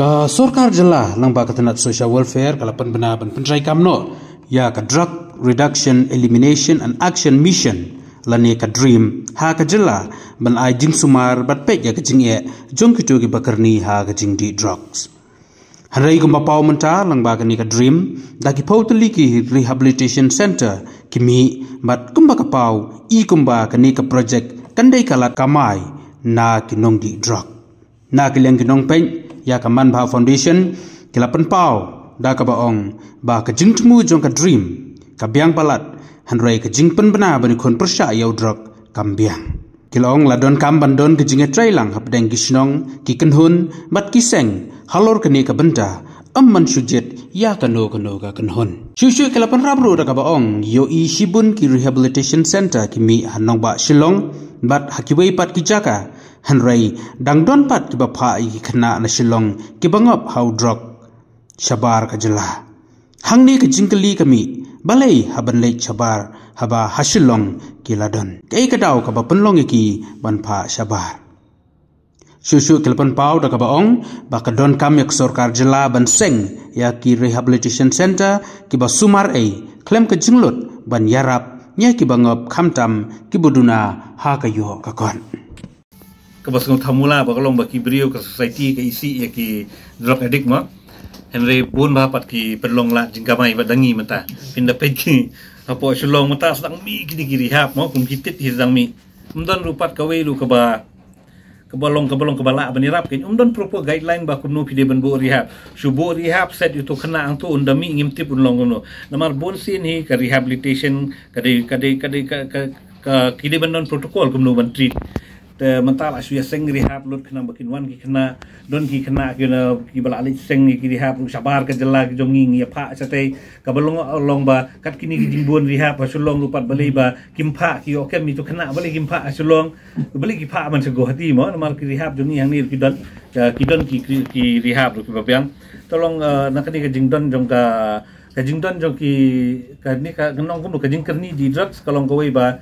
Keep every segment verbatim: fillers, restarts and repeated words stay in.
Ka sorkar jylla lyngba ka tnat social welfare ka la pynbna ban pyntrei kam noh ïa ka Drug Reduction, Elimination and Action Mission lane ka DREAM ha ka jylla ban ai jingsumar bad peit ïa ka jingeh jong kito kiba kyrni ha ka jingdih drugs. Hynrei kumba paw mynta lyngba kane ka DREAM, da ki phew tylli ki rehabilitation center ki mih, bad kumba ka paw i kumba kane ka project kan dei ka lad kamai na ki nongdih drug. Na ki liang ki nongpeit ïa ka Manbha Foundation ki la pynpaw da kaba ong ba ka jingthmu jong ka DREAM ka biang palat, hynrei ka jingpynbna ban khun pyrshah ïa u drug kam biang. Ki la ong la donkam ban don ka jingïatreilang hapdeng ki shnong, ki kynhun bad ki seng halor kane ka bynta, ym ban shu jied ïa kano kano ka kynhun. Shuh shuh ki la pynrap ruh da kaba ong ïohi shibun ki rehabilitation center ki mih ha nongbah Shillong bad ha kiwei pat ki jaka, hynrei dang don pat kiba phah ïa ki khynnah na Shillong kiba ngop ha u drug shabar ka jylla. Hangne ka jingkylli ka mih, balei haban leit shabar haba ha Shillong ki la don? Kaei ka daw kaba pynlong ïa ki ban phah shabar? Shuh shuh ki la pynpaw da kaba ong ba ka donkam ïa ka sorkar jylla ban seng ïa ki rehabilitation center kiba sumar ei khlem ka jinglut ban ïarap ïa kiba ngop, khamtam kiba duna ha ka ïoh ka kot. Kaba sngewthuh mula ba ka long ba ki briew, ka society ka isih ïa ki drug addict mo. Hynrei bun ba pat ki pynlong la jingkamai ba dang ngi mynta. Pynda peit ki hapoh Shillong mynta sdang mih kine ki rehab mo, kum ki tit hi sdang mih. Ym don ruh pat kawei ruh kaba, kaba long, kaba long kaba lah ban ïarap, kin ym don proper guideline ba kumno phi dei ban buh rehab. Shu buh rehab set ïa uto u khynnah hangto, un da mih ngim tip un long kumno. Namar bun sien hi ka rehabilitation ka dei, ka dei, ka dei, ka, ka, ka, ki dei ban don protocol kumno ban treat. Te mynta la shu ïa seng rehab lut khnang ba kin wan ki khynnah, don ki khynnah ki na, kiba la leit seng ki rehab ruh shabar ka jylla ki jong ngi, ngi ïa phah shatei, kaba long, long ba kat kine ki jingbun rehab ha Shillong ruh pat balei ba kim phah, ki ïoh kem ïa uto u khynnah balei kim phah ha Shillong, balei ki phah man sha Guwahati mo, namar ki rehab jong ngi hangne ki don, ki don ki, ki, ki rehab ruh kiba biang. Te long, eh, na kane ka jingdon jong ka, ka jingdon jong ki, kane ka, ka nong kumno, ka jingkyrni dih drugs ka long kawei ba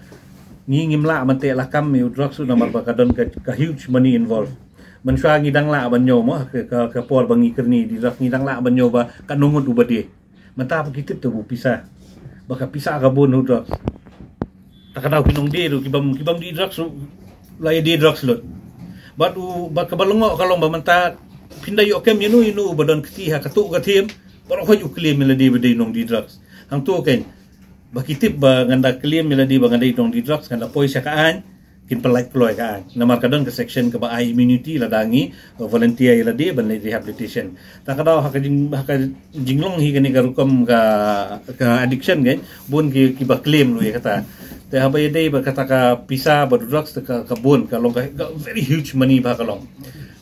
ngi ngim lah ban teh lakam ïa u drugs ruh namar ba ka don ka, ka huge money involved. Mynshuwa ngi dang lah ban ñiew mo, ka, ka, ka por ba ngi kyrni dih drugs ngi dang lah ban ñiew ba katno ngut uba die. Mynta ba ki tip te u pisa, ba ka pisa ka bun u drugs. Ta ka daw ki nongdie ruh, ki bym, ki bym dih drugs ruh la ïa die drugs lut. Bad u, bad kaba lyngngoh ka long ba mynta phin da ïoh kem ïano ïano ba don kti ha kato ka thim, baroh khoit u claim ïa lade ba dei nongdie drugs. Hangto kein ba ki tip ba ngan da claim ïa lade ba ngan dei nongdie drugs, ngan da poi sha ka aiñ, kin pyllait kloi ka aiñ. Namar ka don ka section kaba ai immunity lada ngi, uh, volunteer ïa lade ban leit rehabilitation. Ta ka daw ha ka jing, ha ka jinglong hi kane ka rukom ka, ka addiction kein, bun ki, kiba claim ruh ïa kata. Te haba ïadei bad kata ka pisa bad u drugs te ka, ka bun, ka long ka, ka very huge money ba ka long.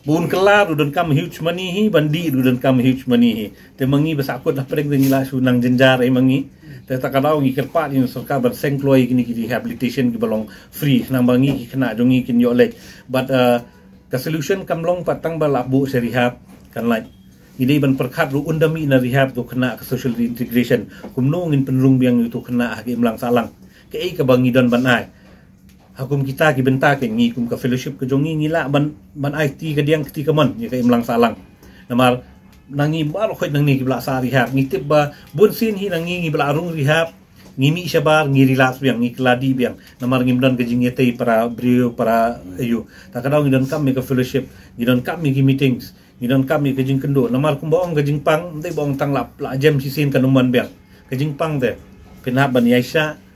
Bun kylla ruh donkam huge money hi, ban dih ruh donkam huge money hi. Te ma ngi ba sahkut la pyrshang te ngi la shu nang jynjar ei ma ngi. Te ta ka daw ngi kyrpad ïa u sorkar ban seng kloi kine ki rehabilitation kiba long free, khnang ba ngi ki khynnah jong ngi kin ïoh leit. Bad, uh, ka solution kam long pat tang ba lah buh sha rehab, kan lait. Ngi dei ban pyrkhat ruh un da mih na rehab uto u khynnah ka social reintegration. Kumno ngin pynrung biang ïa uto u khynnah ha ka imlang sahlang. Kaei kaba ngi don ban ai. Ha kum kita ki bynta kein ngi kum ka fellowship ka jong ngi ngi lah ban, ban ai kti kadiang kti kamon ïa ka imlang sahlang. Namar na ngi baroh khoit nangne kiba la sah rehab, ngi tip ba bun sien hi na ngi ngiba la rung rehab, ngi mih shabar, ngi relax biang, ngi kylla dih biang. Namar ngim don ka jingïatei para briew, para aïu. Ta ka daw ngi donkam ïa ka fellowship, ngi donkam ïa ki meetings, ngi donkam ïa ka jingkynduh. Namar kumba ong ka jingpang, ym dei ba ong tang la, la jem shisien kan ym wan biang. Ka jingpang te phin hap ban ïaishah.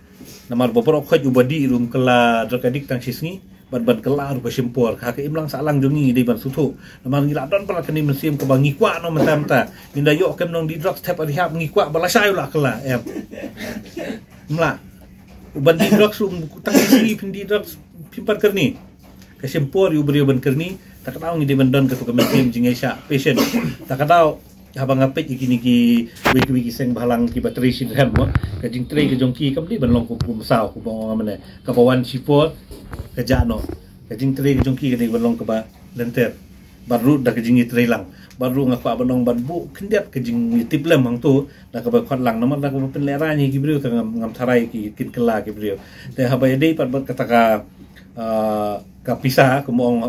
Namar ba baroh khoit uba dih ruh um kylla drug addict tang shisngi, bad ban kylla ruh ka shim por. Ha ka imlang sahlang jong ngi ngi dei ban sngewthuh. Namar ngi la don palat kane ka mynsiem kaba ngi kwah noh mynta mynta. Ngin da ïoh kem nongdih drugs, thep ha rehab, ngi kwah ba lashai u la kylla, em. Ym lah. Uban dih drugs ruh um, tang shisngi phin dih drugs, phim pat kyrni. Ka shim por ïa u briew ban kyrni, ta ka daw ngi dei ban don kato ka mynsiem jingïaishah, patient. Ta ka daw haba nga peit ïa kine kiwei kiwei ki seng bhalang kiba trei shitrhem mo, ka jingtrei ka jong ki kam dei ban long kum, kum saw, kumba ong nga mynne. Kaba wan shipor ka jah noh. Ka jingtrei ka jong ki ka dei ban long kaba lynter. Bad ruh da ka jingïatreilang. Bad ruh nga kwah ban ong ban buh khyndiat ka jingïatiplem hangto da kaba khot lang, namar da kaba pynlehraiñ ïa ki briew te ngam, ngam tharai ki, kin kylla ki briew. Te haba ïadei pat bad kata ka, ah, ka pisa, kumba ong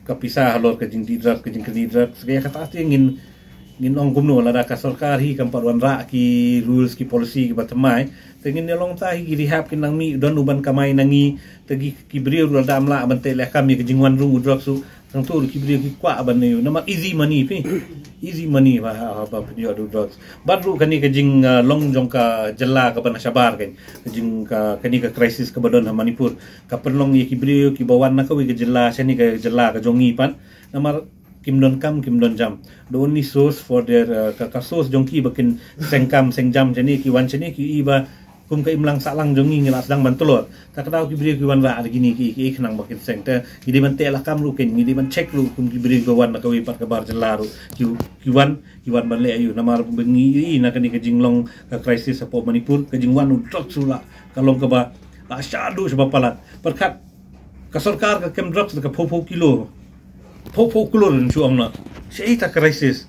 ka pisa halor ka jingdih drugs, ka jingkyrni drugs. Ka ïa kata te ngin, ngin ong kumno, lada ka sorkar hi kam pat wanrah ki rules, ki policy kiba thymmai, te ngin ïa long ta hi ki rehab kin nang mih, don uban kamai na ngi. Te ki, ki briew ruh lada ym lah ban teh lehkam ïa ka jingwan rung u drugs ruh, tang tu ruh ki briew ki kwah ban ïoh, namar easy money phi. Easy money ba, ba, ba pynïoh da u drugs. Bad ruh kane ka jing, ah, long jong ka jylla kaba na shabar kan, ka jing ka, kane ka crisis kaba don ha Manipur, ka pynlong ïa ki briew kiba wan na kawei ka jylla shane ka jylla ka jong ngi pat, namar kim don kam, kim don jam. The only source for their, uh, ka, ka source jong ki ba kin seng kam seng jam shane, ki wan shane, ki i ba kum ka imlang sahlang jong ngi, ngi la sdang ban tlot. Ta ka daw ki briew ki wanrah da kine ki, ki khnang ba kin seng. Te ngi dei ban teh lehkam ruh kin, ngi dei ban check ruh kum ki briew kiba wan na kawei pat ka bar jylla ruh, ki, ki wan, ki wan ban leh aïu, namar ba ngi i na kane ka jinglong ka crisis hapoh Manipur, ka jingwan u drugs ruh la ka long kaba la shah duh shaba palat. Pyrkhat ka sorkar ka kem drugs da ka phew phew kilo. Phew phew kilo ruh shu ong noh. Shaei ta crisis.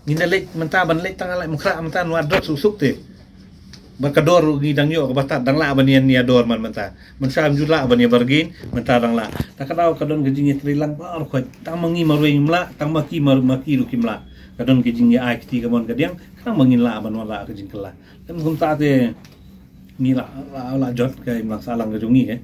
Ngin da leit mynta ban leit tang leit Mukhrah mynta, nwa drugs u suk te. Bad ka dor ruh ngi dang ïoh kaba tad, dang lah ban ïa dor man mynta. Mynshuwa ym ju lah ban ïa bargain, mynta dang lah. Ta ka daw ka don ka jingïatreilang baroh khoit. Tang ma ngi marwei ngim lah, tang ma ki mar-, ma ki ruh kim lah. Ka don ka jingïa ai kti kamon kadiang, tang ma ngin lah ban wanrah ka jingkylla. Kan kumta te ngi la, la, la jot ka imlang sahlang ka jong ngi, eh.